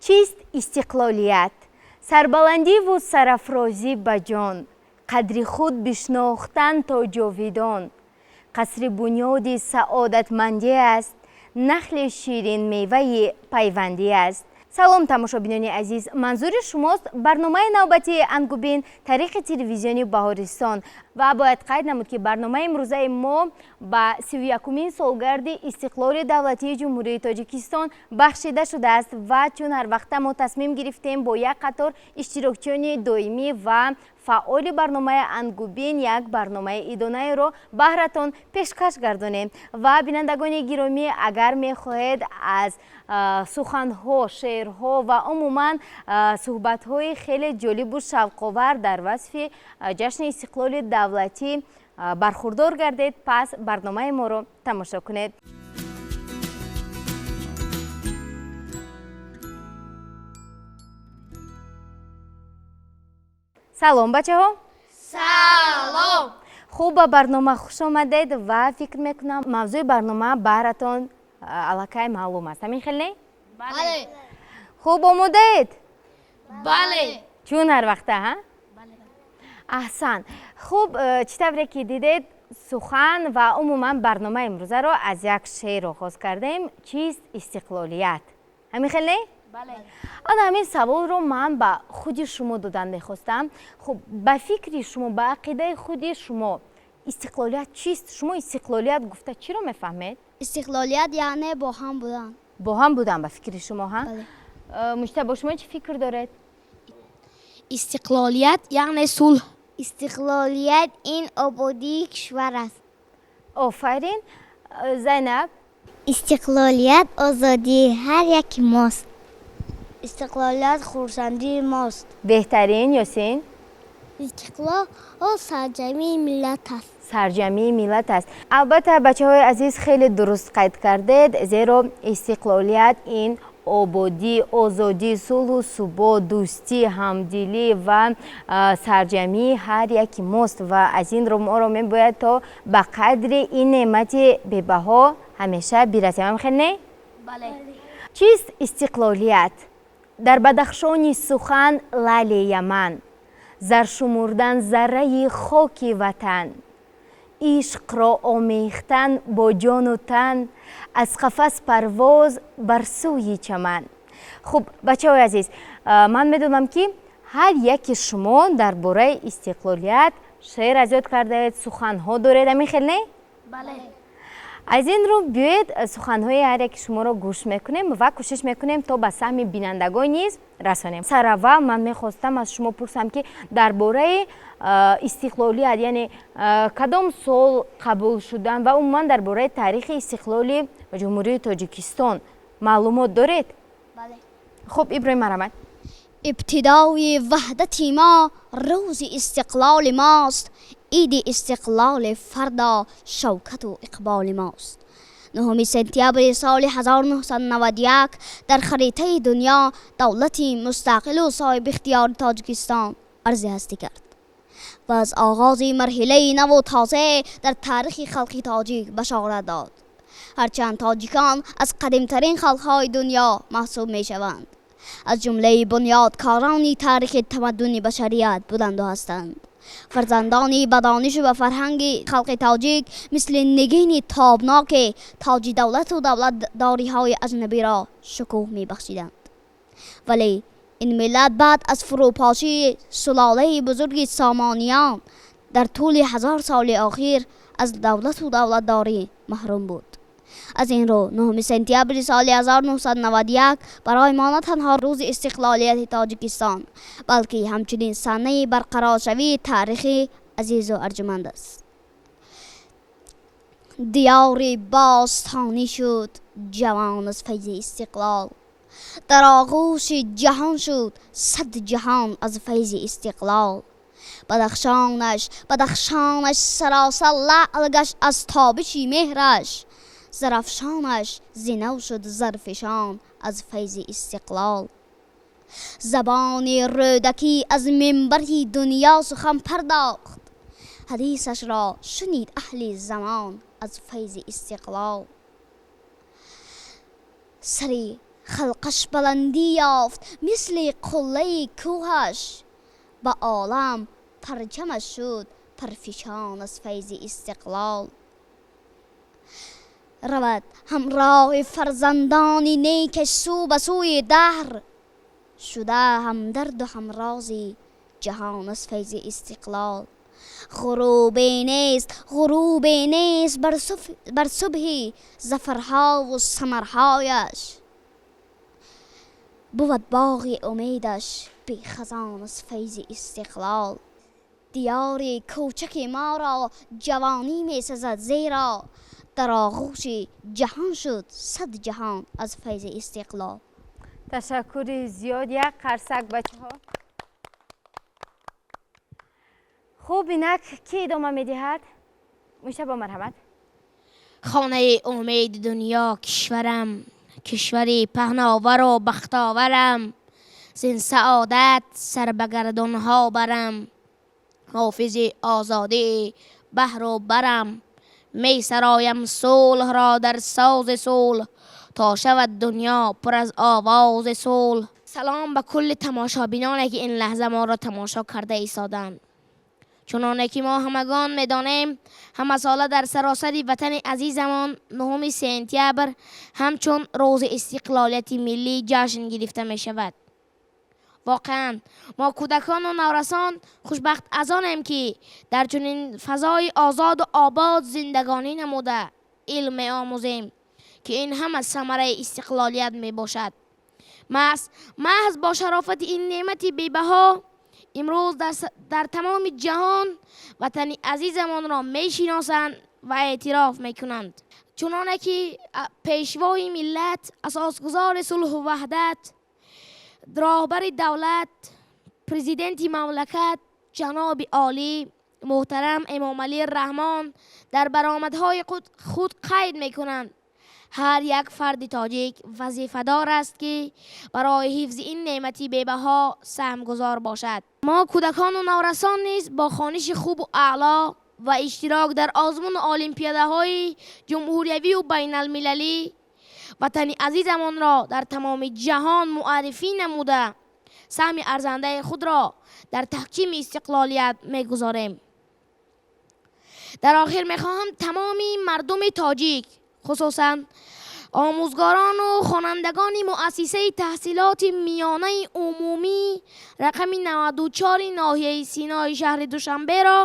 Чист истиқлолият? Сарбаландиву сарафрозӣ ба ҷон, қадри худ бишнохтан то ҷовидон. Қасри бунёди саодатмандӣ аст, нахли ширинмеваи пайвандӣ аст. Салом, тамошобинони азиз, манзури шумост барномаи навбатии Ангубин тариқи телевизиони Баҳористон. Ва бояд қайд намуд, ки барномаи имрӯзаи мо ба 31-умин солгарди истиқлоли давлатии Ҷумҳурии Тоҷикистон бахшида шудааст ва чун ҳар вақта мо тасмим гирифтем бо як қатор иштирокчиёни доимӣ ва фаъоли барномаи Ангубин як барномаи идонаеро баҳратон пешкаш гардонем. Ва бинандагони гиромӣ, агар мехоҳед аз суханҳо, шеърҳо ва умуман суҳбатҳои хеле ҷолибу шавқовар дар васфи ҷашни истиқлоли давлатӣ бархурдор гардед, пас барномаи моро тамошо кунед. Салом, бачаҳо. Салом. Хуб, ба барнома хуш омадед ва фикр мекунам, мавзӯи барнома баҳратон аллакай маълум аст. Ҳамин хел не? Бале. Хуб, омодаед? Бале. Чун ҳар вақта, ҳа? Аҳсан. Хуб, чӣ тавре ки дидед, сухан ва умуман барномаи имрӯзаро аз як шеър оғоз кардем. Чист истиқлолият? Ҳамин хел не? Бале. Ана ҳамин саволро ман ба худи шумо додан мехостам. Хуб, ба фикри шумо, ба ақидаи худи шумо, истиқлолият чист? Шумо истиқлолият гуфта чиро мефаҳмед? Истиқлолият яъне бо ҳам будан. Бо ҳам будан, ба фикри шумо, ҳа? Бале. Муҷтабо, шумо чӣ фикр доред? Истиқлолият яъне сулҳ. Истиқлолият ин ободии кишвар аст. Офарин. Зайнаб? Истиқлолият озодии ҳар яки мост. Истиқлолият хурсандии мост. Беҳтарин. Ёсин? Истиқлол сарҷамъии миллат аст. Сарҷамъии миллат аст. Албатта, бачаҳои азиз, хеле дуруст қайд кардед, зеро истиқлолият ин ободӣ, озодӣ, сулҳу субот, дӯстӣ, ҳамдилӣ ва сарҷамъии ҳар яки мост ва аз ин рӯ моро мебояд то ба қадри ин неъмати бебаҳо ҳамеша бирасем. Ҳам хел не? Бале. Чист истиқлолият? Дар Бадахшони сухан лали Яман, заршумурдан зарраи хоки ватан, ишқро омехтан бо ҷону тан, аз қафас парвоз бар сӯи чаман. Хуб, бачаҳои азиз, ман медонам, ки ҳар яки шумо дар бораи истиқлолият шеър аз ёд кардаед, суханҳо доред. Ҳамин хел не? Бале. Аз ин рӯ биёед, суханҳои ҳар яки шуморо гӯш мекунем ва кӯшиш мекунем, то ба саҳми бинандагон низ расонем. Сараввал ман мехостам аз шумо пурсам, ки дар бораи истиқлолият, яъне кадом сол қабул шудан ва умуман дар бораи таърихи истиқлоли Ҷумҳурии Тоҷикистон маълумот доред? Бале. Хуб, Иброҳим, марҳамат. Ибтидои ваҳдати мо рӯзи истиқлоли мост, иди истиқлоли фардо шавкату иқболи мост. 9 сентябри соли 1991 дар харитаи дунё давлати мустақилу соҳибихтиёри Тоҷикистон арзи ҳастӣ кард ва аз оғози марҳилаи наву тоза дар таърихи халқи тоҷик башорат дод. Ҳарчанд тоҷикон аз қадимтарин халқҳои дунё маҳсуб мешаванд, аз ҷумлаи бунёдкорони таърихи тамаддуни башарият буданду ҳастанд. Фарзандони ба донишу ба фарҳанги халқи тоҷик мисли нигини тобноке тоҷи давлату давлатдориҳои аҷнабиро шукӯҳ мебахшиданд. Вале ин миллат баъд аз фурӯпошии сулолаи бузурги Сомониён дар тӯли 1000 соли охир аз давлату давлатдорӣ маҳрум буд. Аз ин рӯ 9 сентябри соли 1991 барои мо на танҳо рӯзи истиқлолияти Тоҷикистон, балки ҳамчунин санаи барқароршавии таърихи азизу арҷуманд аст. Диёри бостонӣ шуд ҷавон аз файзи истиқлол, дар оғӯши ҷаҳон шуд сад ҷаҳон аз файзи истиқлол. Бадахшонаш, Бадахшонаш саросар лаъл гашт аз тобиши меҳраш, зарафшонаш зинав шуд зарфишон аз файзи истиқлол. Забони Рӯдакӣ аз минбари дунё сухан пардохт, ҳадисашро шунид аҳли замон аз файзи истиқлол. Сари Халқаш баландӣ ёфт мисли қуллаи кӯҳаш, ба олам парчамаш шуд парфишон аз файзи истиқлол. Равад ҳамроҳи фарзандони некаш сӯ ба сӯи даҳр, шуда ҳамдарду ҳамрози ҷаҳон аз файзи истиқлол. Ғурубе нест, ғурубе нест бар субҳи зафарҳову самарҳояш, бувад боғи умедаш бехазон аз файзи истиқлол. Диёри кӯчаки моро ҷавонӣ месазад, зеро дар оғӯши ҷаҳон шуд сад ҷаҳон аз файзи истиқлол. Ташаккури зиёд, як қарсак, бачаҳо. Хуб, инак кӣ идома медиҳад? Муштабо, марҳамат. Хонаи умеди дунё кишварам, кишвари паҳновару бахтоварам, зин саодат сар ба гардунҳо барам, ҳофизи озодии баҳру барам, месароям сулҳро дар сози сулҳ, то шавад дунё пур аз овози сулҳ. Салом ба кулли тамошобиноне, ки ин лаҳза моро тамошо карда истоданд. Чуноне ки мо ҳамагон медонем, ҳамасола дар саросари ватани азизамон 9 сентябр ҳамчун рӯзи истиқлолияти миллӣ ҷашн гирифта мешавад. Воқеан мо кӯдакону наврасон хушбахт аз онем, ки дар чунин фазои озоду обод зиндагонӣ намуда илм меомӯзем, ки ин ҳама самараи истиқлолият мебошад. Маҳз бо шарофати ин неъмати бебаҳо имрӯз дар тамоми ҷаҳон ватани азизамонро мешиносанд ва эътироф мекунанд. Чуноне ки пешвои миллат, асосгузори сулҳу ваҳдат, роҳбари давлат, президенти мамлакат ҷаноби олӣ муҳтарам Эмомалӣ Раҳмон дар баромадҳои худ қайд мекунанд: ҳар як фарди тоҷик вазифадор аст, ки барои ҳифзи ин неъмати бебаҳо саҳмгузор бошад. Мо кӯдакону наврасон низ бо хониши хубу аъло ва иштирок дар озмуну олимпиадаҳои ҷумҳуриявию байналмилалӣ ватани азизамонро дар тамоми ҷаҳон муаррифӣ намуда саҳми арзандаи худро дар таҳкими истиқлолият мегузорем. Дар охир мехоҳам тамоми мардуми тоҷик, хусусан омӯзгорону хонандагони муассисаи таҳсилоти миёнаи умумӣ рақами 94 ноҳияи Синои шаҳри Душанберо,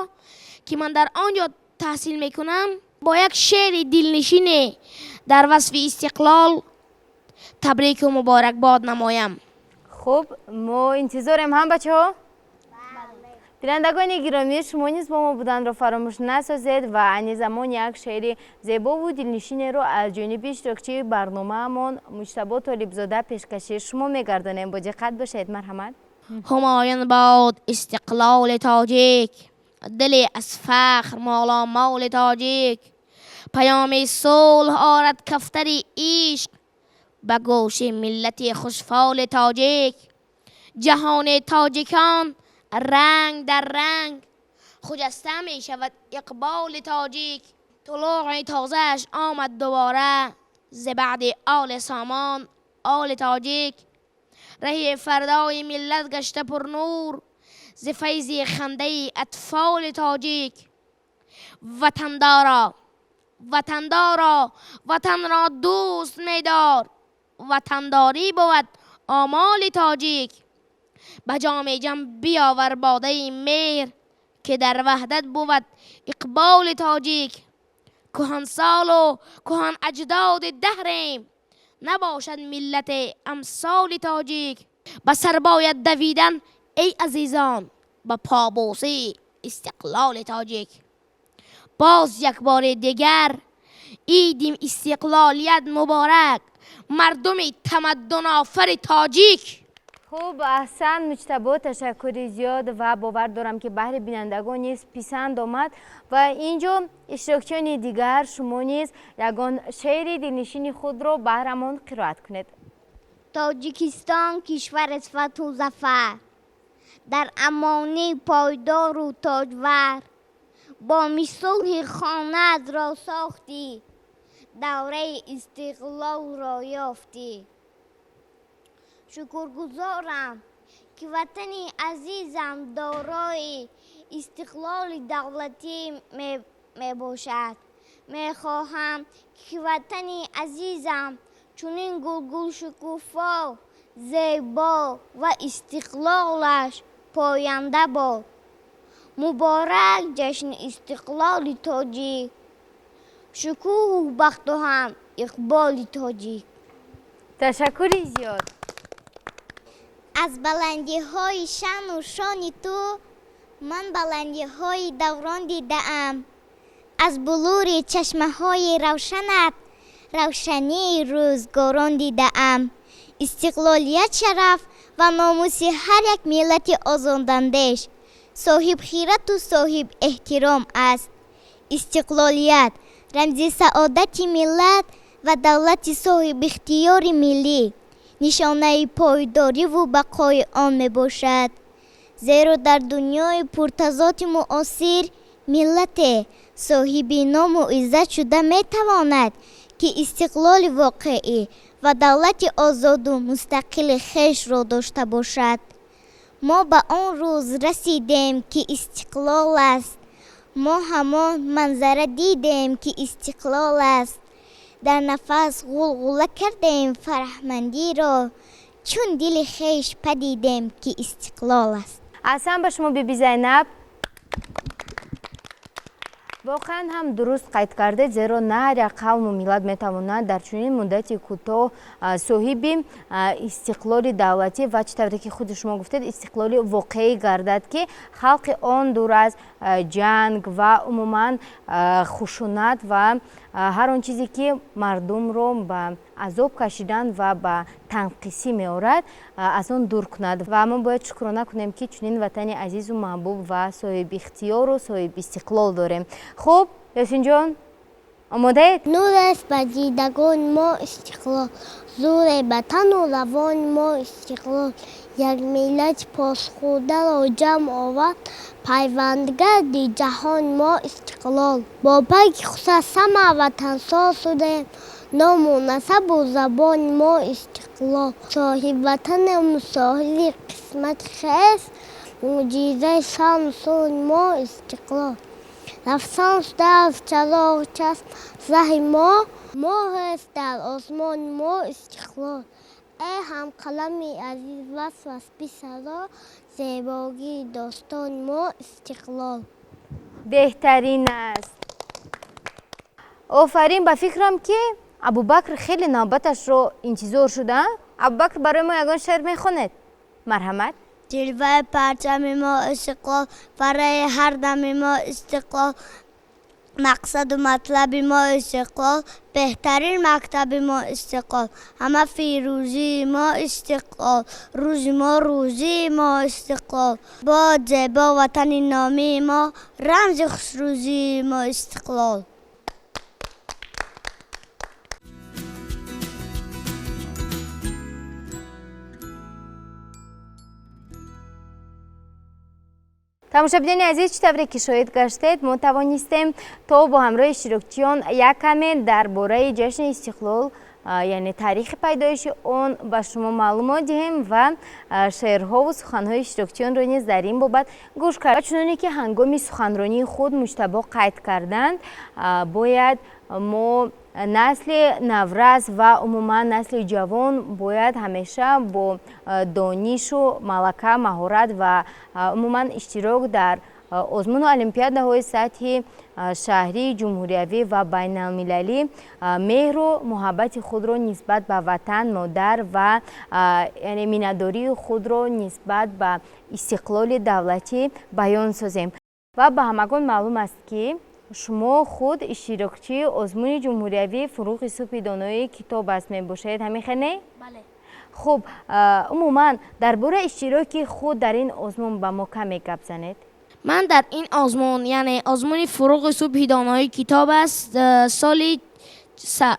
ки ман дар он ҷо таҳсил мекунам, бо як шеъри дилнишине дар васфи истиқлол табрику муборакбод намоям. Хуб, мо интизорем ҳам, бачаҳо. Бинандагони гиромӣ, шумо низ бо мо буданро фаромӯш насозед ва айни замон як шеъри зебову дилнишинеро аз ҷониби иштирокчии барномаамон Муҷтабо Толибзода пешкаши шумо мегардонем. Бо диққат бошед, марҳамат. Ҳумоюн бод истиқлоли тоҷик, дили аз фахр моломоли тоҷик, паёми сулҳ орад кафтари ишқ ба гӯши миллати хушфоли тоҷик. Ҷаҳони тоҷикон ранг дар ранг хуҷаста мешавад иқболи тоҷик. Тулӯи тозааш омад дубора зи баъди оли сомон оли тоҷик. Раҳи фардои миллат гашта пурнур зи файзи хандаи атфоли тоҷик. Ватандоро, ватандоро, ватанро дӯст медор, ватандорӣ бувад омоли тоҷик. Ба ҷоми ҷам биёвар бодаи меҳр, ки дар ваҳдат бувад иқболи тоҷик. Кӯҳансолу кӯҳан аҷдоди даҳрем, набошад миллате амсоли тоҷик. Ба сар бояд давидан, эй азизон, ба побусии истиқлоли тоҷик. Боз як бори дигар иди истиқлолият муборак, мардуми тамаддунофари тоҷик. Хуб, аҳсан, Муҷтабо, ташаккури зиёд ва бовар дорам, ки баҳри бинандагон низ писанд омад. Ва ин ҷо иштирокчиёни дигар, шумо низ ягон шеъри дилнишини худро баҳрамон қироат кунед. Тоҷикистон кишвари фатҳу зафар, дар амонии пойдору тоҷвар, бо мисулҳи хонаатро сохтӣ, давраи истиқлолро ёфтӣ. Шукргузорам, ки ватани азизам дорои истиқлоли давлатӣ мебошад. Мехоҳам, ки ватани азизам чунин гулгулшукуфо, зебо ва истиқлолаш поянда бод. Муборак ҷашни истиқлоли тоҷик, шукӯҳу бахту ҳам иқболи тоҷик. Ташаккури зиёд. Аз баландиҳои шаъну шони ту ман баландиҳои даврон дидаам. Аз булури чашмаҳои равшанат равшании рӯзгорон дидаам. Истиқлолият шараф ва номуси ҳар як миллати озодандеш, соҳибхирату соҳибэҳтиром аст. Истиқлолият рамзи саодати миллат ва давлати соҳибихтиёри миллӣ, нишонаи пойдориву бақои он мебошад. Зеро дар дунёи пуртазоди муосир миллате соҳиби ному иззат шуда метавонад, ки истиқлоли воқеӣ ва давлати озоду мустақили хешро дошта бошад. Мо ба он рӯз расидем, ки истиқлол аст. Мо ҳамон манзара дидем, ки истиқлол аст. Дар нафас ғулғула кардем фараҳмандиро, чун дили хеш падидем, ки истиқлол аст. Аҳсан ба шумо, биби Зайнаб. Воқеан ҳам дуруст қайд кардед, зеро на ҳар як қавму миллат метавонад дар чунин муддати кӯтоҳ соҳиби истиқлоли давлатӣ ва, чӣ тавре ки худи шумо гуфтед, истиқлоли воқеӣ гардад, ки халқи он дур аз ҷанг ва умуман хушунат ва ҳар он чизе, ки мардумро ба азоб кашидан ва ба танқисӣ меорад, аз он дур кунад. Ва мо бояд шукрона кунем, ки чунин ватани азизу маҳбуб ва соҳибихтиёру соҳибистиқлол дорем. Хуб, Ёсинҷон, омодаед? Нур аст ба дидагони мо истиқлол, зӯре ба тану равони мо истиқлол. Як миллати посхӯрдаро ҷамъ овард, пайвандгарди ҷаҳони мо истиқлол. Бо пайки хусасама ватансоз шудем, ному насабу забони мо истиқлол. Соҳибватанему соҳиби қисмати хеш, мӯъҷизаи шаъну шони мо истиқлол. Рафсан шудааст чароғи чашм раҳи мо, моҳест дар осмони мо истиқлол. Эй ҳамқалами азиз, васф бисаро, зебогии достони мо истиқлол. Беҳтарин аст, офарин. Ба фикрам, ки Абубакр хеле навбаташро интизор шуда. Абубакр, барои мо ягон шеър мехонед? Марҳамат. Ҷилваи парчами мо истиқлол, фараҳи ҳар дами мо истиқлол, мақсаду матлаби мо истиқлол, беҳтарин мактаби мо истиқлол, ҳама фирӯзии мо истиқлол, рӯзи мо рӯзии мо истиқлол. Бод зебо ватани номии мо, рамзи хушрӯзии мо истиқлол. Тамошобинони азиз, чӣ тавре ки шоҳид гаштед, мо тавонистем то бо ҳамроҳи иштирокчиён як каме дар бораи ҷашни истиқлол, яъне таърихи пайдоиши он, ба шумо маълумот диҳем ва шеърҳову суханҳои иштирокчиёнро низ дар ин бобат гӯш кард. Ва чуноне ки ҳангоми суханронии худ Муҷтабо қайд карданд, бояд мо насли наврас ва умуман насли ҷавон бояд ҳамеша бо донишу малака, маҳорат ва умуман иштирок дар озмуну олимпиадаҳои сатҳи шаҳрӣ, ҷумҳуриявӣ ва байналмилалӣ меҳру муҳаббати худро нисбат ба ватан модар ва яъне миннатдории худро нисбат ба истиқлоли давлатӣ баён созем. Ва ба ҳамагон маълум аст, ки шумо худ иштирокчии озмуни ҷумҳуриявии «Фурӯғи субҳи донои китоб аст» мебошед. Ҳамин хел, не? Бале. Хуб, умуман дар бораи иштироки худ дар ин озмун ба мо каме гап занед. Ман дар ин озмун, яъне озмуни «Фурӯғи субҳи донои китоб аст», соли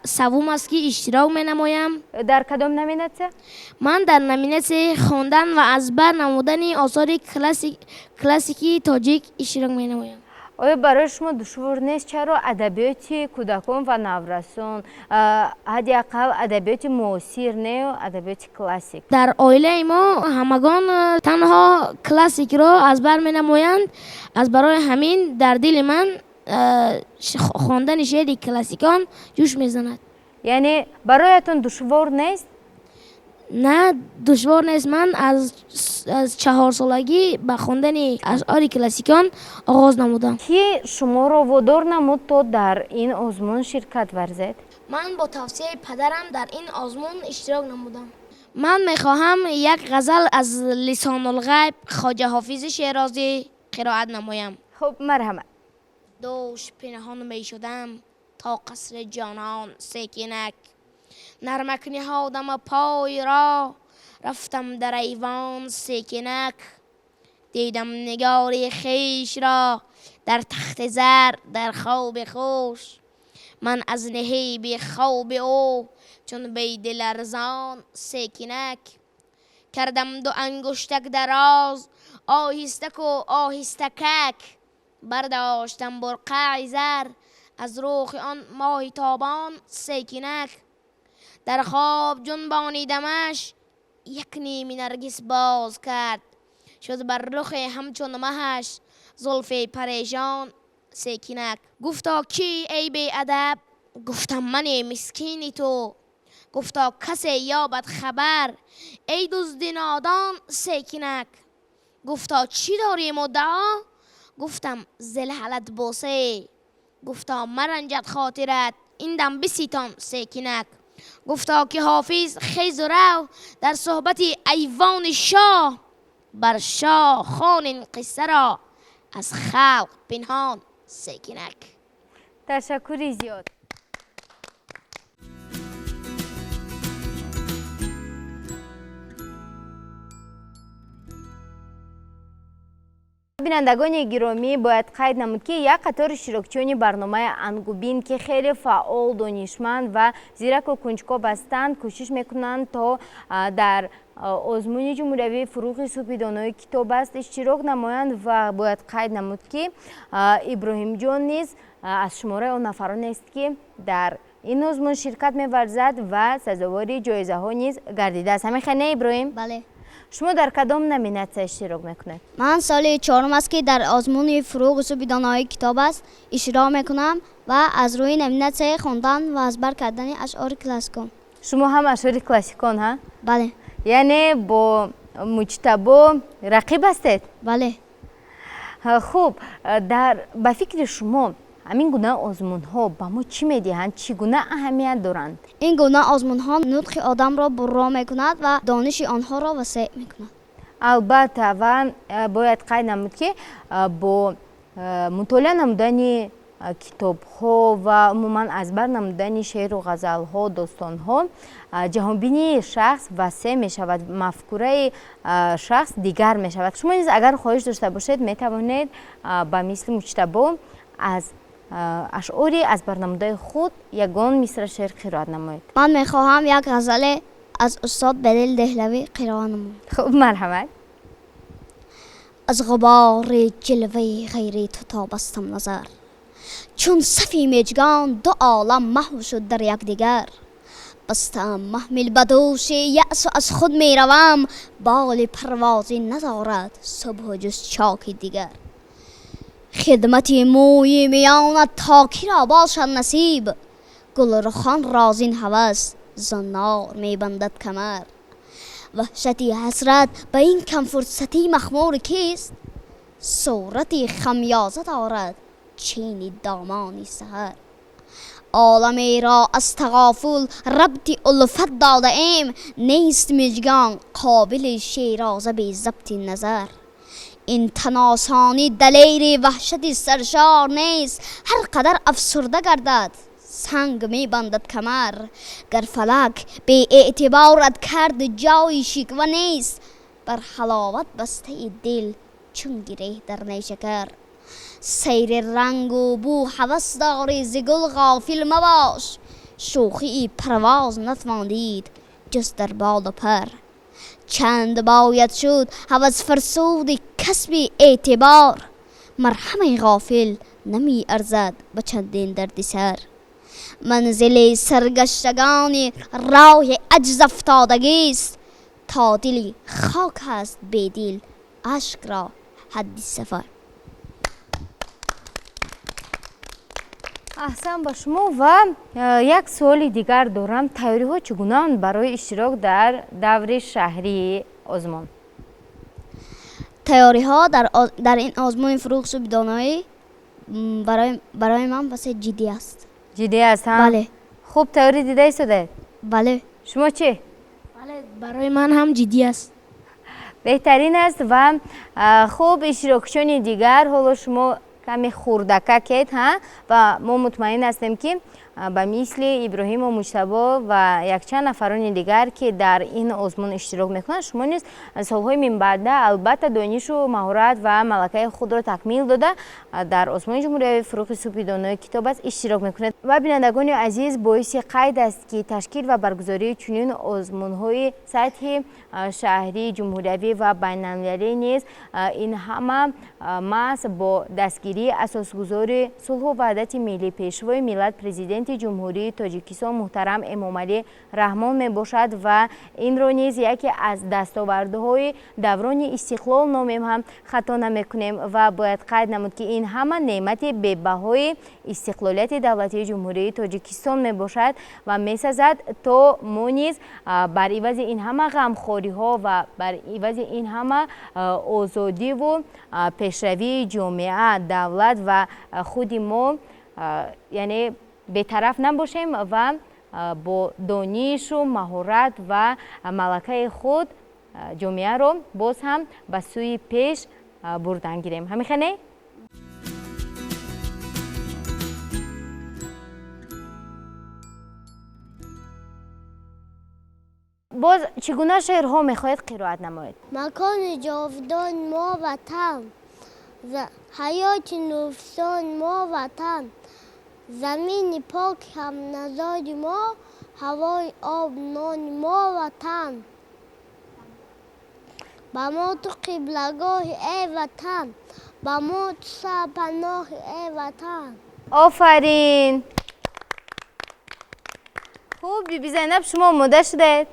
саввум аст, ки иштирок менамоям. Дар кадом номинатсия? Ман дар номинатсияи хондан ва аз бар намудани осори классикии тоҷик иштирок менамоям. Оё барои шумо душвор нест? Чаро адабиёти кӯдакон ва наврасон, ҳадди ақал адабиёти муосир не, адабиёти классик? Дар оилаи мо ҳамагон танҳо классикро аз бар менамоянд. Аз барои ҳамин дар дили ман хондани шеъри классикон ҷӯш мезанад. Яъне бароятон душвор нест? На, душвор нест. Ман аз 4-солагӣ ба хондани ашъори классикон оғоз намудам. Кӣ шуморо водор намуд, то дар ин озмун ширкат варзед? Ман бо тавсияи падарам дар ин озмун иштирок намудам. Ман мехоҳам як ғазал аз Лисонулғайб Хоҷа Ҳофизи Шерозӣ қироат намоям. Хуб, марҳамат. Дӯш пинҳон мешудам то қасри ҷонон секинак, нармак ниҳодам пой ро рафтам дар айвон секинак, дидам нигори хешро дар тахти зар дар хоби хуш, ман аз наҳиби хоби ӯ чун бедил арзон секинак, кардам ду ангуштак дароз оҳистаку оҳистакак, бардоштам бурқаи зар аз рухи он моҳи тобон секинак, дар хоб ҷунбонидамаш як ними наргис боз кард, шуд бар рухе ҳамчун маҳаш зулфи парешон секинак. Гуфто кӣ эй беадаб? Гуфтам мани мискини ту. Гуфто касе ёбад хабар эй дузди нодон секинак. Гуфто чӣ дорӣ муддао? Гуфтам зилҳалат бӯсе. Гуфто маранҷад хотират ин дам биситон секинак. Гуфто ки ҳофиз хезу рав дар суҳбати айвони шоҳ, бар шоҳ хон ин қиссаро аз халқ пинҳон секинак. Ташаккури зиёд. Бинандагони гиромӣ, бояд қайд намуд, ки як қатори иштирокчиёни барномаи Ангубин, ки хеле фаъол, донишманд ва зираку кунҷкоб ҳастанд, кӯшиш мекунанд, то дар озмуни ҷумҳуриявии Фурӯғи субҳи донои китоб аст иштирок намоянд. Ва бояд қайд намуд, ки Иброҳимҷон низ аз шумораи он нафаронест, ки дар ин озмун ширкат меварзад ва сазовори ҷоизаҳо низ гардидааст. Ҳамин хел, не, Иброҳим? Бале. Шумо дар кадом номинатсия иштирок мекунед? Ман соли чорум аст, ки дар озмуни Фурӯғи субҳи донои китоб аст иштирок мекунам ва аз рӯи номинатсияи хондан ва аз бар кардани ашъори классикон. Шумо ҳам ашъори классикон, ҳа? Бале. Яъне бо Муҷтабо рақиб ҳастед? Бале. Хуб, дар ба фикри шумо ҳамин гуна озмунҳо ба мо чӣ медиҳанд, чӣ гуна аҳамият доранд? Ин гуна озмунҳо нутқи одамро бурро мекунад ва дониши онҳоро васеъ мекунад. Албатта, ва бояд қайд намуд, ки бо мутолиа намудани китобҳо ва умуман аз бар намудани шеъру ғазалҳо, достонҳо, ҷаҳонбинии шахс васеъ мешавад, мафкураи шахс дигар мешавад. Шумо низ агар хоҳиш дошта бошед, метавонед ба мисли Муҷтабо аз ашъори аз барнамудаи худ ягон мисра шеър қироат намоед. Ман мехоҳам як ғазале аз устод Бедил Деҳлавӣ қироат намоям. Хуб, марҳамат. Аз ғубори ҷилваи ғайри ту тобастам назар, чун сафи меҷгон ду олам маҳв шуд дар якдигар. Бастаам маҳмил ба дӯши яъсу аз худ меравам, боли парвозӣ надорад субҳу ҷуз чоки дигар. Хидмати мӯи миёнат то киро бошад насиб, гулрухон розин ҳавас зуннор мебандад камар. Ваҳшати ҳасрат ба ин камфурсатӣ махмури кист? Сурати хамёза дорад чини домони саҳар. Оламеро аз тағофул рабти улфат додаем, нест миҷгон қобили шероза бе забти назар. Ин таносонӣ далери ваҳшати саршор нест, ҳар қадар афсурда гардад санг мебандад камар. Гар фалак беэътиборат кард ҷои шиква нест, бар ҳаловат бастаи дил чун гиреҳ дар нешакар. Сайри рангу бӯ ҳавас дорӣ зи гул ғофил мабош, шӯхии парвоз натвон дид ҷуз дар болу пар. Чанд бояд шуд ҳавасфарсуди касби эътибор, Марҳамаи ғофил намеарзад ба чандин дарди сар. Манзили саргаштагони роҳи аҷз афтодагист, то дили хок ҳаст бедил ашкро ҳадди сафар. Аҳсан ба шумо. Ва як суоли дигар дорам. Тайёриҳо чӣ гунаанд барои иштирок дар даври шаҳрии озмун? Тайёриҳо дар ин озмуни Фурӯғи субҳи доноӣ барои ман басе ҷиддӣ аст. Ҷиддӣ аст, ҳа? Бале. Хуб тайёрӣ дида истодаед? Бале. Шумо чӣ? Бале, барои ман ҳам ҷиддӣ аст. Беҳтарин аст. Ва хуб, иштирокчиёни дигар, ҳоло шумо каме хурдакакед, ҳа, ва мо мутмаин ҳастем, ки ба мисли Иброҳиму Муҷтабо ва якчанд нафарони дигар, ки дар ин озмун иштирок мекунанд, шумо низ солҳои минбаъда албатта донишу маҳорат ва малакаи худро такмил дода, дар озмуни ҷумҳуриявии Фурӯғи субҳи донои китоб аст иштирок мекунед. Ва бинандагони азиз, боиси қайд аст, ки ташкил ва баргузории чунин озмунҳои сатҳи шаҳрӣ, ҷумҳуриявӣ ва байналмилалӣ низ ин ҳама маҳз бо дастгирии асосгузори сулҳу ваҳдати миллӣ, Пешвои миллат, Президенти Ҷумҳурии Тоҷикистон муҳтарам Эмомалӣ Раҳмон мебошад. Ва инро низ яке аз дастовардҳои даврони истиқлол номем ҳам хато намекунем. Ва бояд қайд намуд, ки ин ҳама неъмати бебаҳои истиқлолияти давлатии Ҷумҳурии Тоҷикистон мебошад ва месазад, то мо низ бар ивази ин ҳама ғамхориҳо ва бар ивази ин ҳама озодиву пешравии ҷомеа, давлат ва худи мо, яъне бетараф набошем ва бо донишу маҳорат ва малакаи худ ҷомеаро боз ҳам ба сӯи пеш бурдан гирем. Ҳамин не? Боз чӣ гуна шеърҳо мехоҳед қироат намоед? Макони ҷовидон мо ватан, ҳаёти нуфсон мо ватан, замини пок ҳамназори мо, ҳавои об нони мо ватан. Ба мо ту қиблагоҳи, эй ватан, ба мо ту сарпаноҳи, эй ватан. Офарин! Хуб, Биби Зайнаб, шумо омода шудаед?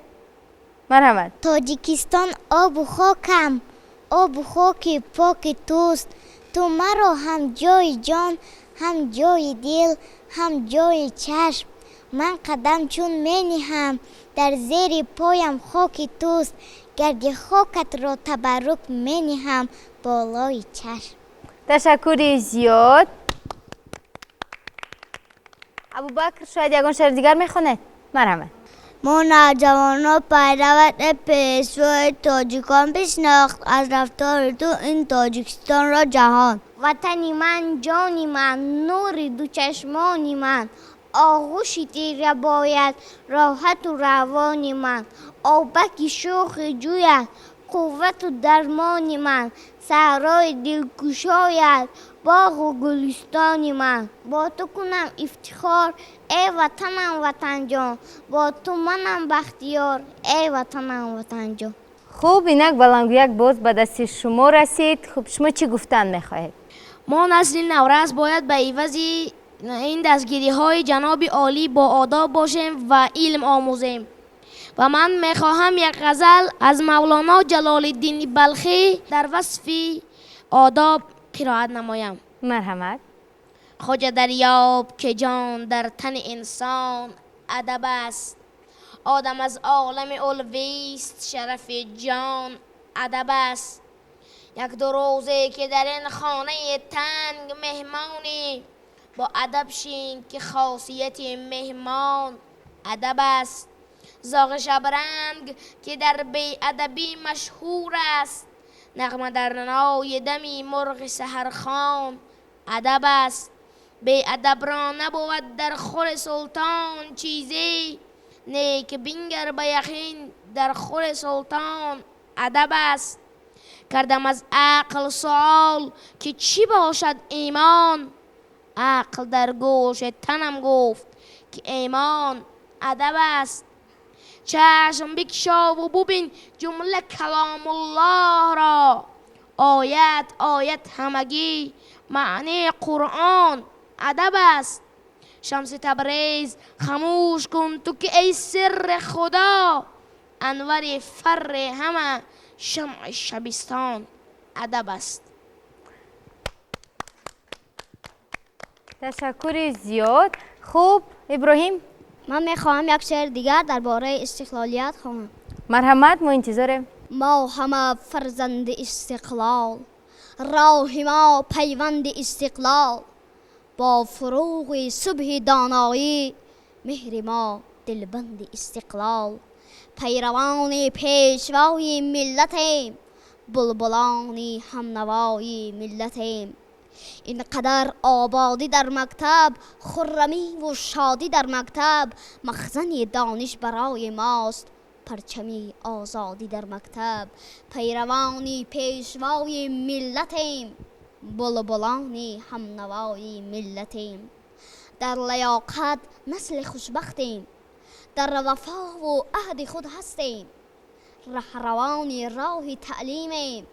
Марҳамат. Тоҷикистон обу хокам, обу хоки поки туст. Ту маро ҳам ҷои ҷон, ҳам ҷои дил, ҳам ҷои чашм. Ман қадам чун мениҳам, дар зери поям хоки туст. Гарди хокатро табаррук мениҳам болои чашм. Ташаккури зиёд. Абубакр, шояд ягон шеъри дигар мехонед? Марҳамат. Мо навҷавонро пайрават, э Пешвои тоҷикон, бишнохт аз рафтори ту ин Тоҷикистонро ҷаҳон. Ватани ман, ҷони ман, нури дучашмони ман, оғӯши тира бояд роҳату равони ман, обаки шӯхи ҷӯяд қуввату дармони ман, саҳрои дилкушояд боғу гулистони ман. Бо ту кунам ифтихор, эй ватанам, ватанҷон, бо ту манам бахтиёр, эй ватанам, ватанҷон. Хуб, инак баландгӯяк боз ба дасти шумо расид. Хуб, шумо чӣ гуфтан мехоҳед? Мо насли наврас бояд ба ивази ин дастгириҳои ҷаноби олӣ боодоб бошем ва илм омӯзем. Ва ман мехоҳам як ғазал аз Мавлоно Ҷалолиддини Балхӣ дар васфи одоб қироат намоям. Марҳамат. Хоҷа, дарёб, ки ҷон дар тани инсон адаб аст, одам аз олами улвист, шарафи ҷон адаб аст. Як ду рӯзе ки дар ин хонаи танг меҳмонӣ, бо адаб шин, ки хосияти меҳмон адаб аст. Зоғи шабранг, ки дар беадабӣ машҳур аст, нағма дар нои дами мурғи саҳархон адаб аст. Беадабро набувад дар хури султон чизе, нек бингар, ба яқин дар хури султон адаб аст. Кардам аз ақл суол, ки чӣ бошад имон? Ақл дар гӯши танам гуфт, ки имон адаб аст. Чашм бикшову бубин ҷумла каломуллоҳро. Оят оят ҳамагӣ маънии Қуръон адаб аст. Шамси Табриз хамӯш кун ту ки эй сирри Худо, анвари фарри ҳама шамъи шабистон адаб аст. Ташаккури зиёд. Хуб, Иброҳим, Ман мехоҳам як шеъри дигар дар бораи истиқлолият хонам. Марҳамат, мо интизорем. Мо ҳама фарзанди истиқлол, роҳи мо пайванди истиқлол, бо фуруғи субҳи доноӣ, меҳри мо дилбанди истиқлол, пайравони пешвои миллатем, булбулони ҳамнавои миллатем. Ин қадар ободӣ дар мактаб, хуррамиву шодӣ дар мактаб, махзани дониш барои мост, парчами озодӣ дар мактаб, пайравони пешвои миллатем, булбулони ҳамнавои миллатем. Дар лаёқат насли хушбахтем, дар вафову аҳди худ ҳастем, раҳравони роҳи таълимем,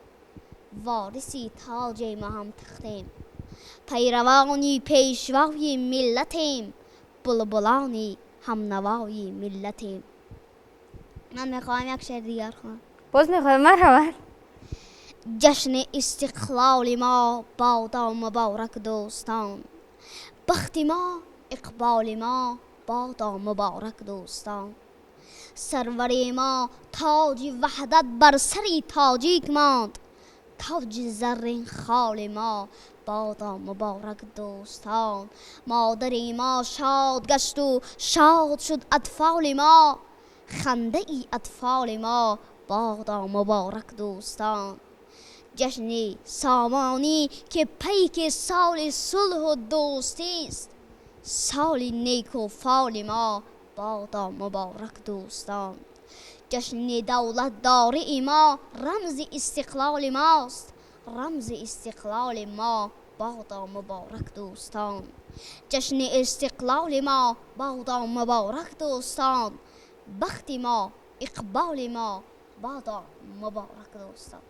вориси тоҷи мо ҳам тахтем, пайравони пешвои миллатем, булбулони ҳамнавои миллатем. Ман мехоҳам як шеъри дигар хонам. Боз мехоҳем, марҳамат. Ҷашни истиқлоли мо бодо муборак, дӯстон, бахти мо, иқболи мо бодо муборак, дӯстон. Сарвари мо тоҷи ваҳдат бар сари тоҷик монд, тоҷи заррин холи мо бодо муборак, дӯстон. Модари мо шод гашту шод шуд атфоли мо, хандаи атфоли мо бодо муборак, дӯстон. Ҷашни сомонӣ ки пайки соли сулҳу дӯстист, соли неку фоли мо бодо муборак, дӯстон. Ҷашни давлатдории мо рамзи истиқлоли мост, рамзи истиқлоли мо бодо муборак, дӯстон. Ҷашни истиқлоли мо бодо муборак, дӯстон, бахти мо, иқболи мо бодо муборак, дӯстон.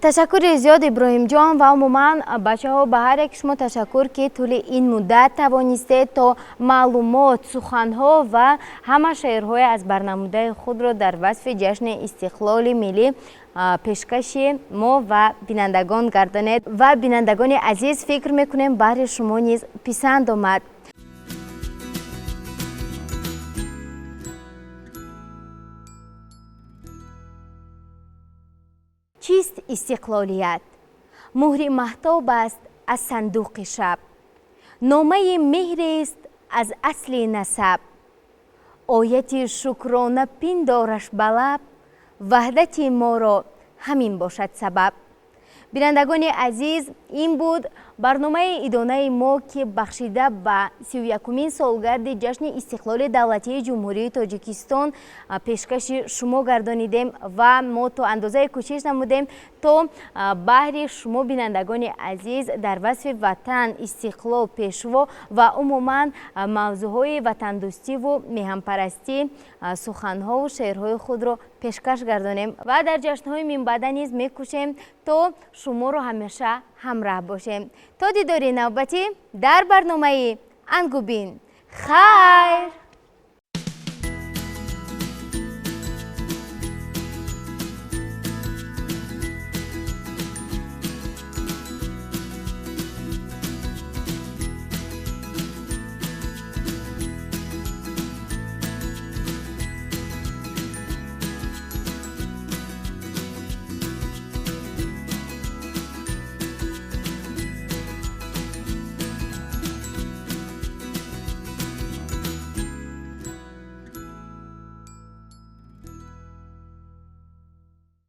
Ташаккури зиёд, Иброҳимҷон, ва умуман, бачаҳо, ба ҳар яки шумо ташаккур, ки тӯли ин муддат тавонистед то маълумот, суханҳо ва ҳама шеърҳои аз барнамудаи худро дар васфи ҷашни истиқлоли миллӣ пешкаши мо ва бинандагон гардонед. Ва бинандагони азиз, фикр мекунем, баҳри шумо низ писанд омад. Чист истиқлолият? Муҳри маҳтоб аст аз сандуқи шаб, номаи меҳрест аз асли насаб, ояти шукрона пиндораш ба лаб, ваҳдати моро ҳамин бошад сабаб. Бинандагони азиз, ин буд барномаи идонаи мо, ки бахшида ба 31-умин солгарди ҷашни истиқлоли давлатии Ҷумҳурии Тоҷикистон пешкаши шумо гардонидем ва мо то андозае кӯшиш намудем, то баҳри шумо, бинандагони азиз, дар васфи ватан, истиқлол, пешво ва умуман мавзӯъҳои ватандӯстиву меҳанпарастӣ суханҳову шеърҳои худро пешкаш гардонем ва дар ҷашнҳои минбаъда низ мекӯшем, то шуморо ҳамеша ҳамраҳ бошем. То дидори навбатӣ дар барномаи Ангубин, хайр.